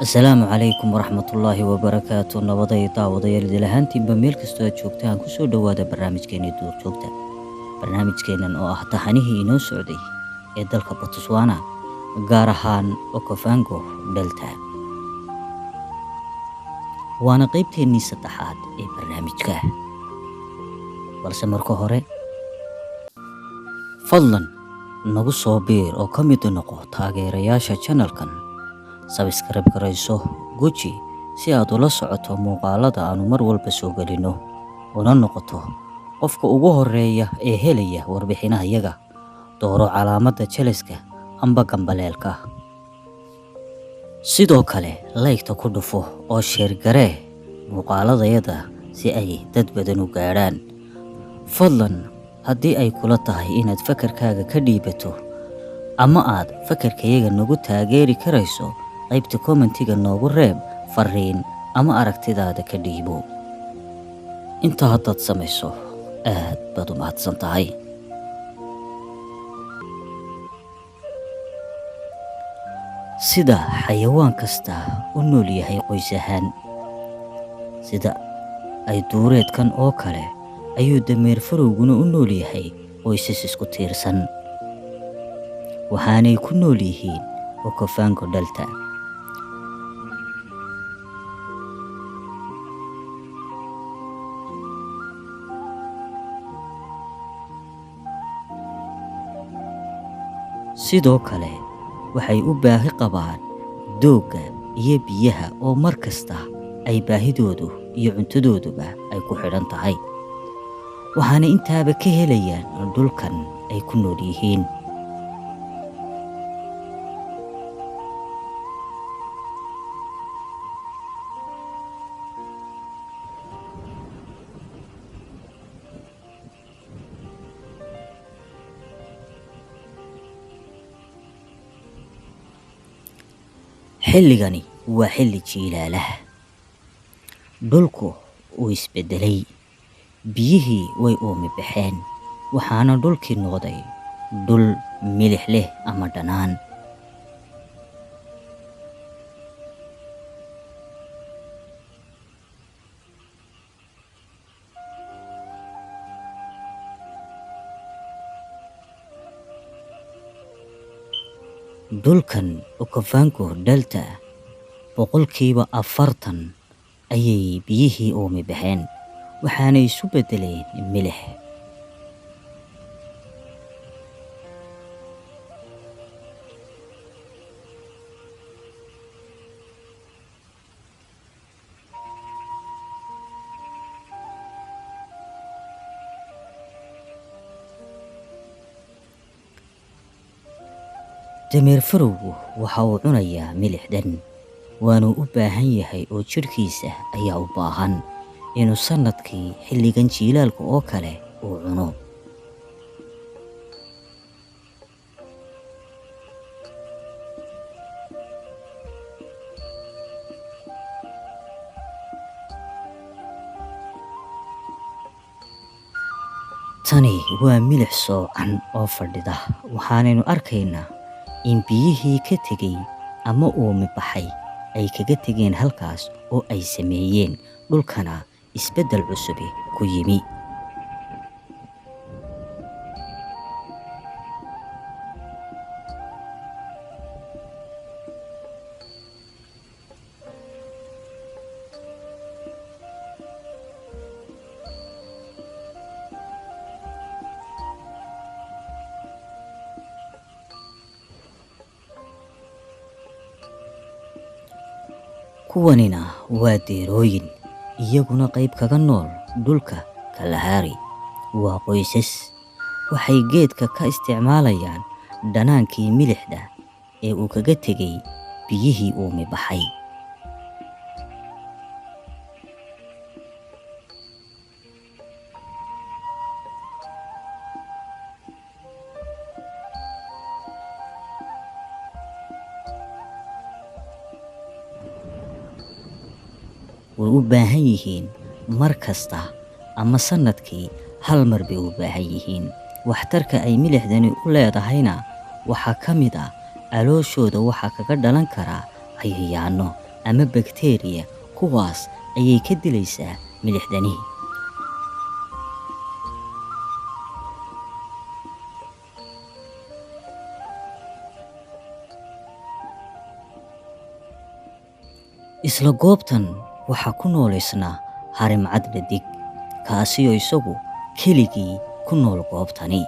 Asalaamu calaykum waraxmatullaahi wabarakaatu. Nabaday daawadayaal, idil ahaantiinba meel kastoo aad joogtaan, kusoo dhowaada barnaamijkeeni Duurjoogta. Barnaamijkeennan oo ah taxanihii inoo socday ee dalka Botswana, gaar ahaan Okavango Delta, waana qeybteennii saddexaad ee barnaamijka. Balse marka hore, fadlan nagu soo biir oo ka mid noqo taageerayaasha channelkan. Subscribe garayso, guji si aad ula socoto muuqaalada aanu mar walba soo gelino, una noqoto qofka ugu horeeya ee helaya warbixinahayaga. Dooro calaamadda jeleska amba gambaleelka. Sidoo kale like-ta ku dhufo oo share garee muuqaaladayada si ay dad badan u gaadhaan. Fadlan haddii ay kula tahay inaad fakarkaaga ka dhiibato ama aad fakarkayaga nagu taageeri karayso, qaybta commentiga noogu reeb fariin ama aragtidaada ka dhiibo. Intaa haddaad samayso, aad baad u mahadsan tahay. Sida xayawaan kasta u nool yahay qoys ahaan, sida ay duureedkan oo kale ayuu dameer farowguna u nool yahay qoysas isku tiirsan, waxaanay ku nool yihiin Okavango Delta. Sidoo kale waxay u baahi qabaan doogga iyo biyaha oo mar kasta ay baahidoodu iyo cuntadooduba ay ku xidhan tahay, waxaana intaaba ka helayaan dhulkan ay ku nool yihiin. Xilligani waa xilli jiilaalah. Dhulku wuu isbedelay, biyihii way uumi baxeen, waxaana dhulkii noqday dhul milix leh ama dhanaan. Dhulkan Okavango Delta 40% ayay biyihii uumi baxeen, waxaanay isu bedeleen milix. Dameer farowgu waxa uu cunayaa milixdan, waanuu u baahan yahay oo jidhkiisa ayaa u baahan inuu sanadkii xilligan jiilaalka oo kale uu cuno. Tani waa milix soocan oo fadhida, waxaanaynu arkaynaa in biyihii ka tegey ama uumi baxay ay kaga tegeen halkaas oo ay sameeyeen dhulkana isbeddel cusubi ku yimi. Kuwanina waa deerooyin iyaguna qayb kaga nool dhulka Kalahari. Waa qoysas, waxay geedka ka isticmaalayaan dhanaankii milixda ee uu kaga tegey biyihii uumi baxay. Way u baahan yihiin mar kasta ama sanadkii hal mar bay u baahan yihiin. Waxtarka ay milixdani u leedahayna waxaa ka mid ah calooshooda waxaa kaga dhalan karaa cayayaano ama bakteriya, kuwaas ayay ka dilaysaa milixdani. Isla goobtan waxaa ku noolaysnaa harimcad dhadig, kaasi oo isagu keligii ku nool goobtani.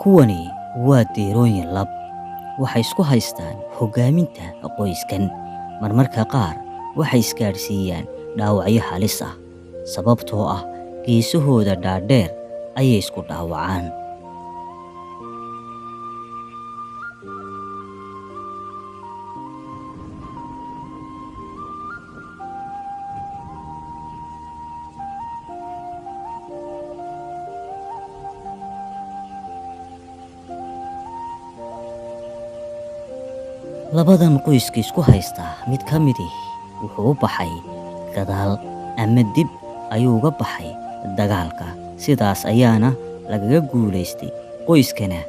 Kuwani waa deerooyin lab, waxay isku haystaan hoggaaminta qoyskan. Marmarka qaar waxay isgaadhsiiyaan dhaawacyo halis ah, sababtoo ah geesahooda dhaadheer ayay isku dhaawacaan. Labadan qoyska isku haysta mid ka midi wuxuu u baxay gadaal ama dib ayuu uga baxay dagaalka, sidaas ayaana lagaga guulaystay. Qoyskana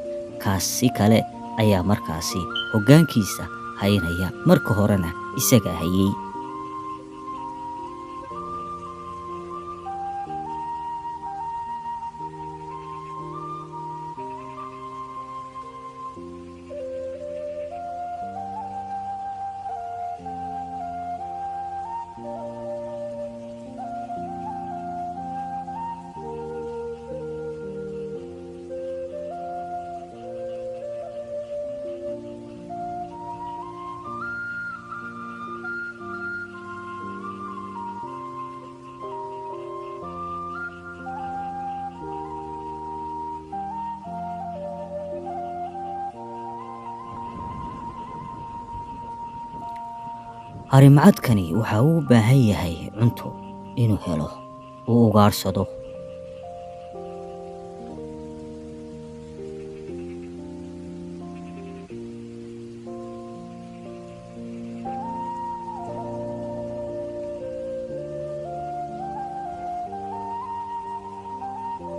kaasi kale ayaa markaasi hoggaankiisa haynaya, marka horena isaga hayay. Harimcadkani waxa uu u baahan yahay cunto inuu helo, uu ugaadhsado.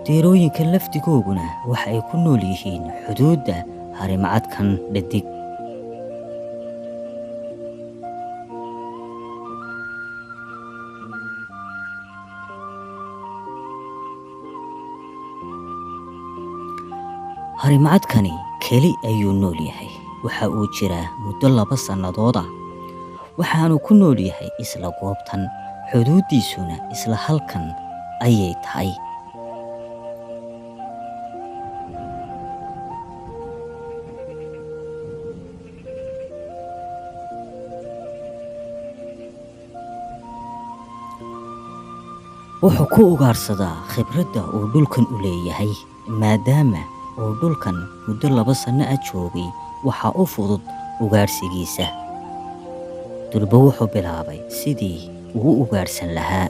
Deerooyinka laftigooguna waxa ay ku nool yihiin xuduudda harimcadkan dhadig. Harimcadkani keli ayuu nool yahay. Waxa uu jiraa muddo 2 sannadood ah, waxaanu ku nool yahay isla goobtan, xuduuddiisuna isla halkan ayay tahay. Wuxuu ku ugaarsadaa khibradda uu dhulkan u leeyahay, maadaama uu dhulkan muddo 2 sanno ah joogay. Waxa u fudud ugaarsigiisa. Durba wuxuu bilaabay sidii uu u ugaarsan lahaa.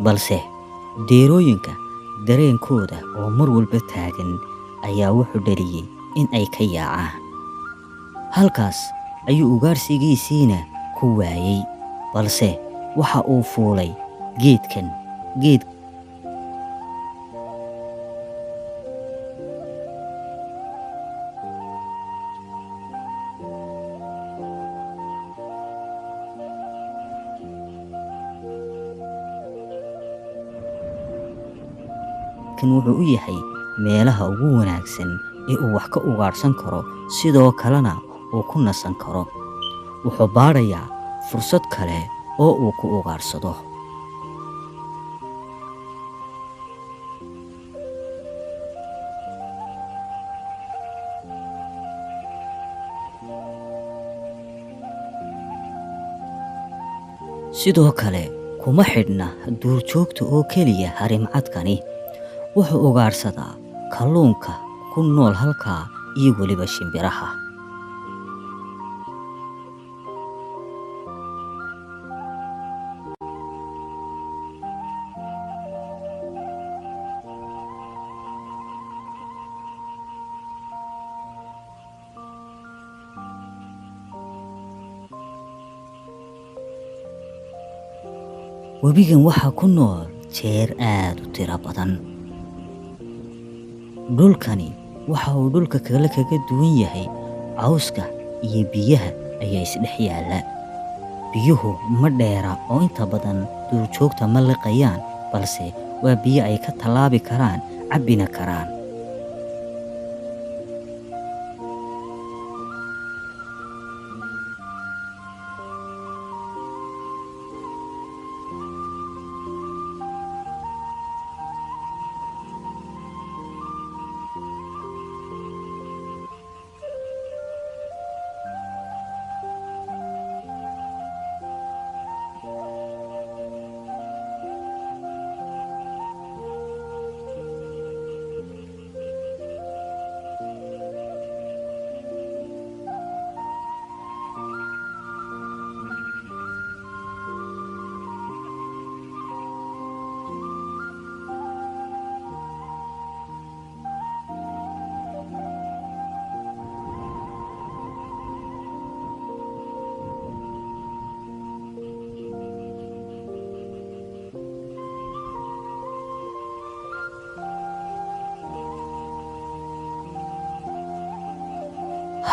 Balse deerooyinka dareenkooda oo mar walba taagan ayaa wuxuu dhaliyey in ay ka yaacaan. Halkaas ayuu ugaarsigiisiina ku waayey, balse waxa uu fuulay geedkan. Geed kan wuxuu u yahay meelaha ugu wanaagsan ee uu wax ka ugaadhsan karo, sidoo kalena uu ku nasan karo. Wuxuu baadhayaa fursad kale oo uu ku ugaadhsado. Sidoo kale Kuma xidhna duurjoogta oo keliya harimcadkani. Wuxuu ugaadhsadaa kalluunka ku nool halkaa iyo weliba shimbiraha. Webigan waxaa ku nool jeer aad u tiro badan. Dhulkani waxa uu dhulka kale kaga duwan yahay cawska iyo biyaha ayaa isdhex yaalla. Biyuhu ma dheera oo inta badan duurjoogta ma liqayaan, balse waa biyo ay ka tallaabi karaan, cabbina karaan.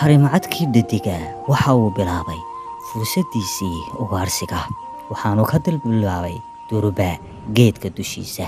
Harimacadkii dhadigaa waxa uu bilaabay fursaddiisii ugaarsiga, waxaanu ka dil bilaabay durba geedka dushiisa.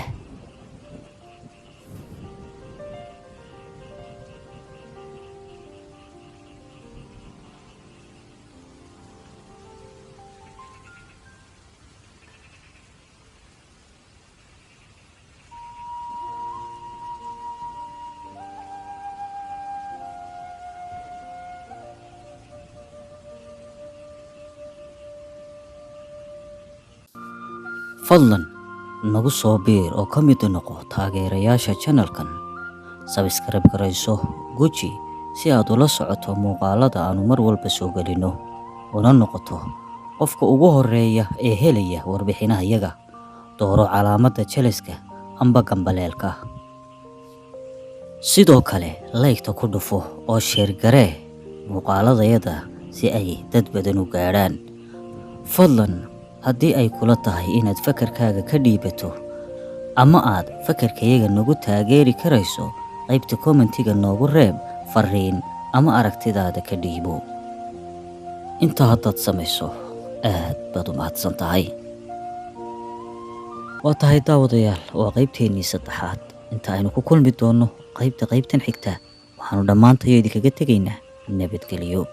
Fadlan nagu soo biir oo ka mid noqo taageerayaasha channelkan. Subscribe garayso guji si aad ula socoto muuqaalada aanu mar walba soo gelino, una noqoto qofka ugu horeeya ee helaya warbixinahayaga. Dooro calaamadda jeliska amba gambaleelka. Sidoo kale like-ta ku dhufo oo share garee muuqaaladayada si ay dad badan u gaadhaan. Fadlan haddii ay kula tahay inaad fakarkaaga ka dhiibato ama aad fakarkayaga nagu taageeri karayso, qaybta commentiga noogu reeb fariin ama aragtidaada ka dhiibo. Inta haddaad samayso aad baad u mahadsan tahay. Waa tahay daawadayaal, waa qaybteennii saddexaad. Inta aynu ku kulmi doonno qaybta qaybtan xigta, waxaanu dhammaantayo idinkaga tegaynaa nabadgelyo.